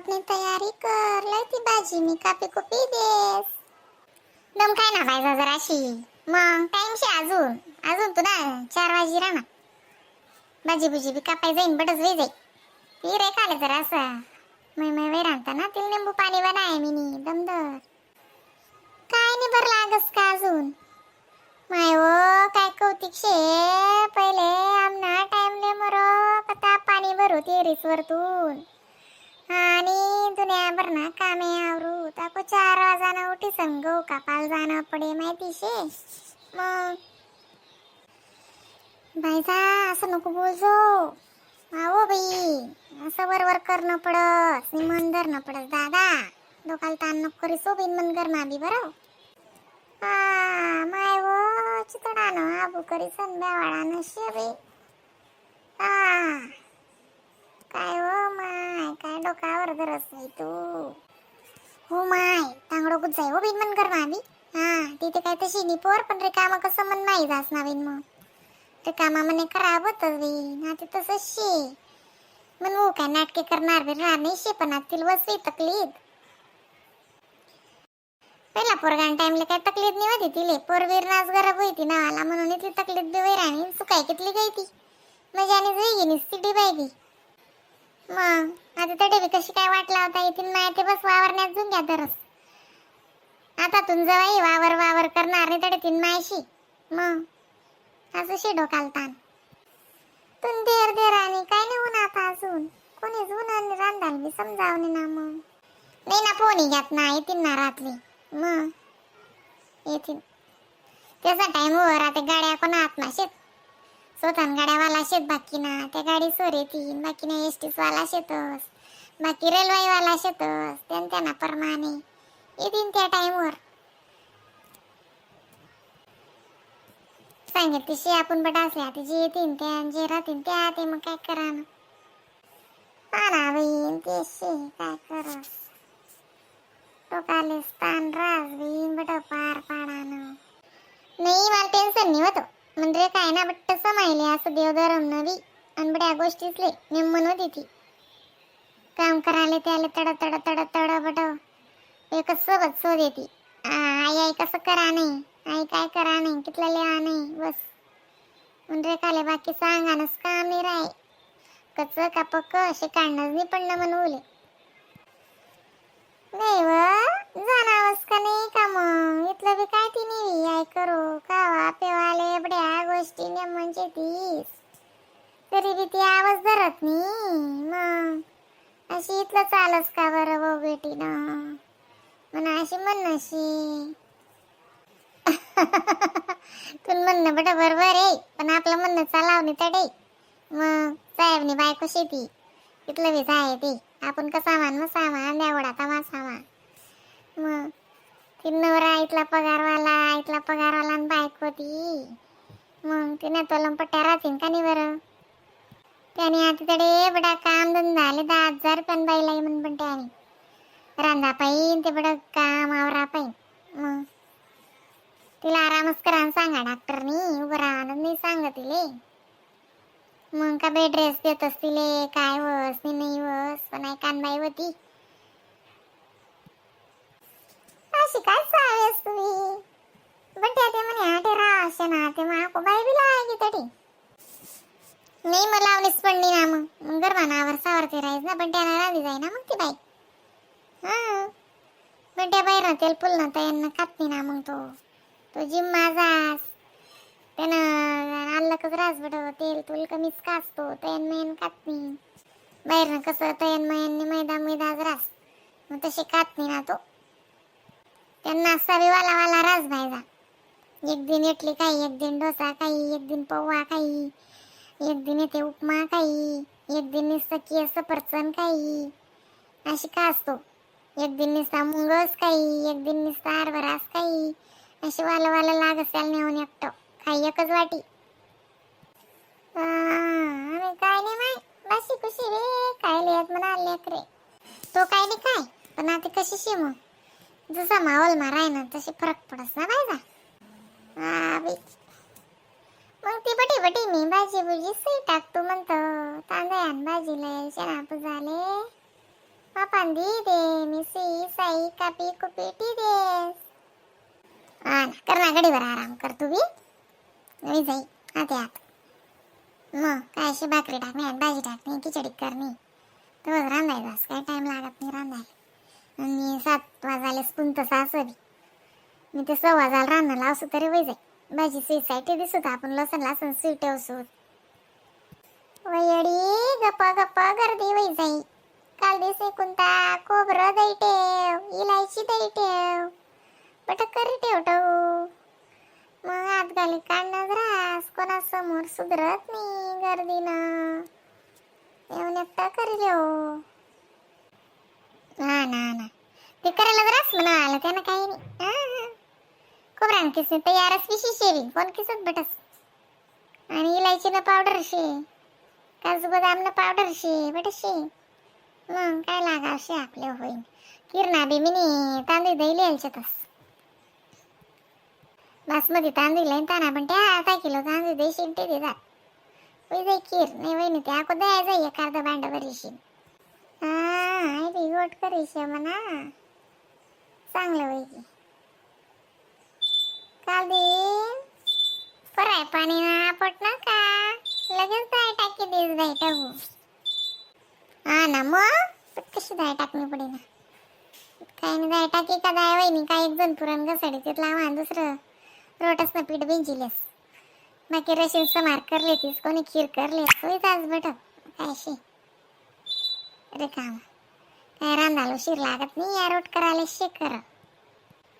पटापटनी तयारी कर लय ती भाजी मी कापी कुपी देस. दम काय ना पाहिजे जराशी. मग टाइम शे अजून अजून तू ना 4 वाजी राहणार. भाजी बुजी बी कापाय जाईन, बटच वे जाई ती रे काले जरा असं मै मै वे राहता ना. तिला निंबू पाणी बनाय मिनी दमदर. काय नाही बरं लागस का अजून? माय वो, काय कौतिक शे. पहिले आमना टाइमले मरो कता पाणी भरू तेरीस वरतून आणि दुनिया भरना कामे आवरू. ताको 4 वाजानं उठी संग गहू कापाल जाणं पडे, माहिती शे. मग बायजा, असं नको बोलजो. आहो बाई, असं वरवर करणं पडस नि मन धरणं पडस. दादा, डोकाला ताण नको करीसो बिन मन गरमा बी बरं. हा माय वो, चितडानं आबू करीसन बेवाडानं शे बाई. हा काय हो माय, काय डोकावर धरस नाही तू. हो माय, तांगडो कुठ जाय हो बिन मन गरमा बी. हा तिथे काय तशी नी पोर, पण रिकामा कसं मन माही जास ना बिन. मग रिकामा म्हणे खराब होतच बाई ना ते. तसंच शे मन. हो काय नाटके करणार बिरणार नाही शे, पण आता तिला बसवी तकलीफ. पहिला पोरगान टाइमला काय तकलीफ नाही होती तिले. पोरवीर नाच गरब होती नावाला, म्हणून इथली तकलीफ बी वैर आणि सुकाय कितली गई ती मजाने जाई नुसती डिबाई ती. मग आता तडे बी कशी काय वाट लावता येतील नाही ते. बस वावरण्यात जुन घ्या तरच आता तुम जवाई वावर वावर करणार नाही तडे तीन मायशी. मग असं शे डोकाल ताण तुन देर देर आणि काय नाही होणार आता अजून. कोणी जुन आणि रांधाल बी समजावणे ना. मग नाही ना, फोन घेत ना. येतील ना रात्री, मग येतील त्याचा टाइम वर. आता गाड्या कोणा आत्मा शेत स्वतः गाड्यावाला शेत, बाकी ना त्या गाडी सोर येतील, बाकी ना एसटीच वाला शेतस, बाकी रेल्वेवाला शेतस. त्यांना परमाने येतील त्या टाइमवर. सांगितले शे आपण बट असल्या ते जे येतील त्या, जे राहतील त्या ते. मग काय करा ना. हा ना बहीण, ते शे काय करस. टोकाले स्थान रास बहीण बट पार पाडानं नाही. मला टेन्शन नाही होत म्हणजे काय ना, बट्ट समायले असं देवधरम नवी आणि बड्या गोष्टीचले नेमन होती ती. काम करायला त्याला तड तड तड तड बट एकच सोबत शोध येते. आई आई कसं करा नाही, आई काय करा नाही, कितलं लिहा नाही, बस म्हणजे काले बाकी सांगानच काम नाही राय. कच का पक्क असे काढणंच नाही पडलं म्हणून. नाही व जाणावस का नाही का मग इथलं बी काय ती नाही I करू कावा पेवाले एवढ्या गोष्टी नेमनचे तीस तरी बी ती आवाज धरत नाही. मग अशी इथलं चालस का बरं भाऊ बेटीनं म्हणा अशी म्हणशी. तू म्हणणं बट बरोबर आहे, पण आपलं म्हणणं चालावणी तडे. मग साहेबनी बायको शेती तिथलं बी आहे ती. आपण कसा मान मग सामान द्यावडा तमा सामान. मग ती नवरा इथला पगारवाला, इथला पगारवाला आणि बायको ती. मग तिने तो पट्ट्या राहतील का नाही बरं? त्याने आता तडे बडा काम धंदा आले 10,000 पण बाईला म्हणून, पण त्याने रांधा पाहिन ते बडं काम आवरा पाहिन. मग तिला आरामच करा सांगा डॉक्टरनी, उभं राहणं नाही सांग तिले. मग का बेड रेस्ट देत असतील काय वस नाही वस, पण आहे कानबाई होती. अशी काय सावेस तुम्ही बट्या ते म्हणे आठे राहा असे ना ते मग बाई बी लाय की तडी नाही. मग लावलीच पडली ना. मग मग गरबा नावर सावरते राहीस ना, पण त्याला राहली जाई ना मग ती बाई. हा पण त्या बाहेर तेल पुल ना त्यांना खात नाही ना. मग तो तो जिम माझास त्यानं आल्लकच रास बट तेल तुल कमीच कासतो तयन मयन खात नाही. बाहेर कसं तयन मयन मैदा मैदाच रास, मग तसे खात नाही ना तो. त्यांना असा बी वाला वाला रास भायजा. एक दिन इडली काही, एक दिन डोसा काही, एक दिन पोहा काही, एक दिन येते उपमा काही, एक दिन नुसतं केस सफरचंद काही अशी का असतो. एक दिन नुसता मुंगस काही, एक दिन नुसता हरभरास काही, अशी वाला वाला लाग असेल नेऊन एकटं खाई एकच वाटी. आम्ही काय नाही माय बाशी कुशी रे काय लिहत म्हणा लेकरे तो काय नाही काय. पण आता कशी शे मग जसा माहोल माराय ना तशी फरक पडस ना बायजा. हा बाई, मग ती बटी बटी मी भाजी बुजी सही टाकतो म्हणतो. तांदळान भाजीला शेणा झाले. पापान दी दे मी सुई साई कापी कुपी टी देस. हा ना कर ना गडीवर आराम कर तू बी नाही जाई आते आत. मग काय अशी भाकरी टाकणे आणि भाजी टाकणे खिचडी करणे तेव्हाच रांधायचं, असं काय टाईम लागत नाही रांधायला. आणि 7 वाजायला स्पून तसं असं बी मी ते 6.15 वाजायला रांधायला असं तरी वय जाई भाजी सुई साईट दिसत आपण लसण लसण सुई ठेवसू वयडी गप्पा गप्पा गर्दी वय जाई. काल दिसे कोणता खोबरं दही ठेव इलायची दही ठेव बट करी ठेव ठेव. मग आत घाली काढणं रास कोणासमोर सुधरत नाही गर्दीनं येऊन एकटा करी हो. हा ना ना ते करायला जरास म्हणा आलं त्यानं काही नाही. हा हा खोबरा किसणी तयारच विशी शेवी कोण किसत बटस आणि इलायचीनं पावडर शे काजू बदामनं पावडर शे बटस शे. मग काय लागावशे आपले होईन किरणा बी मिनी तांदूळ दही लिहायच्यातच बासमती तांदूळ लईन ताना पण त्या अर्धा किलो तांदूळ दही शिंटे देतात वय जाई खीर नाही वहिनी त्या अको दया जाई एक अर्धा भांड भरीशीन. हा आई बी गोट करीशे म्हणा चांगलं वय की. काल दिन पराय पाणी ना आपट ना का लगेच दाय टाकी देस दाय टाकू. हा ना मग कशी दाय टाकणी पडे ना काय नाही दाय टाकी का दाय वहिनी काय एक जण पुरण घसाडी तिथला आव्हान दुसरं रोटस ना पीठ बेंचिलेस बाकी रशीन समार करले तीस कोणी खीर करले सोय तास बेट काय शी अरे काम काय रांधालो उशीर लागत नाही या रोट करायला शे कर.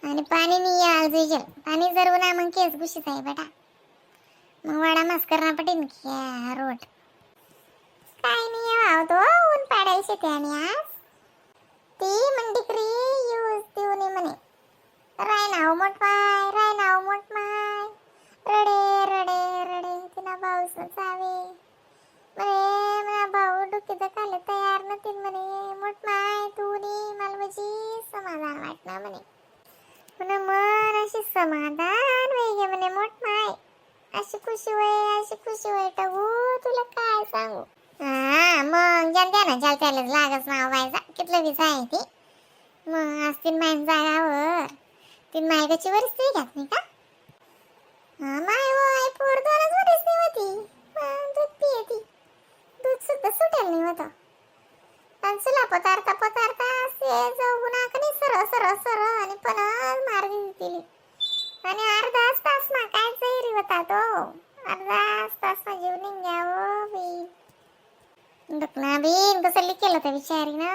आणि पाणी नाही याल जुजल पाणी जर उन्हा मग केस घुशीत आहे बेटा मग वाडा मस करणं पडेल की या रोट काय नाही वावतो ऊन पाडायचे त्याने आज ती मंडिकरी यूज देऊ नये म्हणे राय नाव मोठमाय राय नाव मोठमाय रडे रडे रडे तिना भाऊ चावे म्हणे मला भाऊ डुकी खाले तयार नतील म्हणे मोठमाय तू नी मला म्हणजे समाधान वाटणार म्हणे पुन्हा मन अशी समाधान वेगे म्हणे मोठमाय अशी खुशी होय अशी खुशी होय टाकू तुला काय सांगू. हा मग ज्या द्या ना ज्याला त्यालाच लागच नाव व्हायचा कितलं वीस आहे ती मग आज तीन माईन जागावर तीन मायकाची वरीस नाही घ्यात नाही का. हा माय हो आई पोर दोनच वरीस नाही होती मग दूध पिये ती दूध सुद्धा सुटेल नाही होतं. आणि चुला पतारता पतारता से जाऊ ना का नाही sir sir sir आणि पणच मार दिली तिली. आणि अर्धाच तास मा काय जैरी होता तो अर्धाच तास मा जीव निघ्यावं बी दुखना बीन कसं केलं तर बिचारी ना.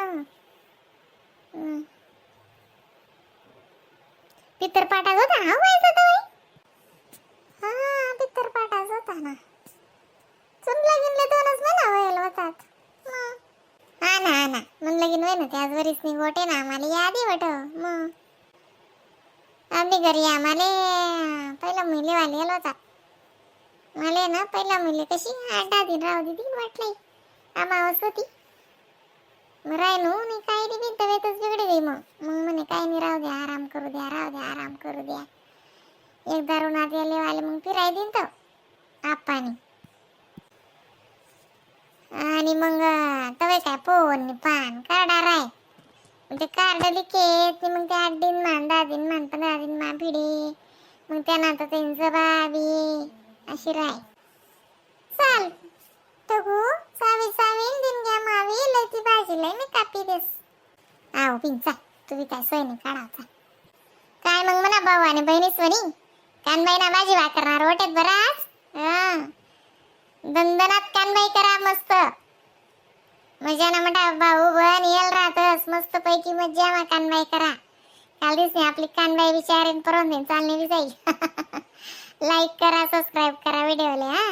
पित्तर पाटाच होता हा व्हायचा तो हा पित्तर पाटाच होता ना चुनला गिनले दोनच महिना व्हायला होतात. हा ना हा ना म्हणलं की ना त्याच वरीच नाही गोटे ना आम्हाला यादी वाट मग आम्ही घरी आम्हाला पहिला मुले वाले आला होता मला ना पहिला मुले कशी 8-10 दिन राहू दिदी वाटलंय अमावस होती मग राहिलो नाही काही नाही बी तब्येतच बिघडली गई मग मग म्हणे काही नाही राहू द्या आराम करू द्या राहू द्या आराम करू द्या एकदा उन्हात गेले वाले मग फिराय देईन तो आप्पानी. आणि मग तवे काय पोन पान कार्डा राय मग ते कार्ड लिकेत मग ते 8 दिन मान 10 दिन मान 15 दिन मान भिडे मग त्यानंतर त्यांचं बाबी अशी राय चाल तगू सावी सावी दिन घ्या मावी लय ती भाजी लय मी कापी देस आहो पिंचा तुम्ही काय सोय नाही काढावचा काय मग म्हणा भाऊ आणि बहिणी सोनी कानबाई ना भाजी वाकरणार वाटत बराच हा दंदनात कानबाई करा मस्त मजा ना म्हणा भाऊ बहन येल राहतस मस्त पैकी मज्जा मा कानबाई करा. काल दिवशी आपली कानबाई विचारेन परवून देईन चालणी बी जाईल. लाईक करा सबस्क्राईब करा व्हिडिओला हा.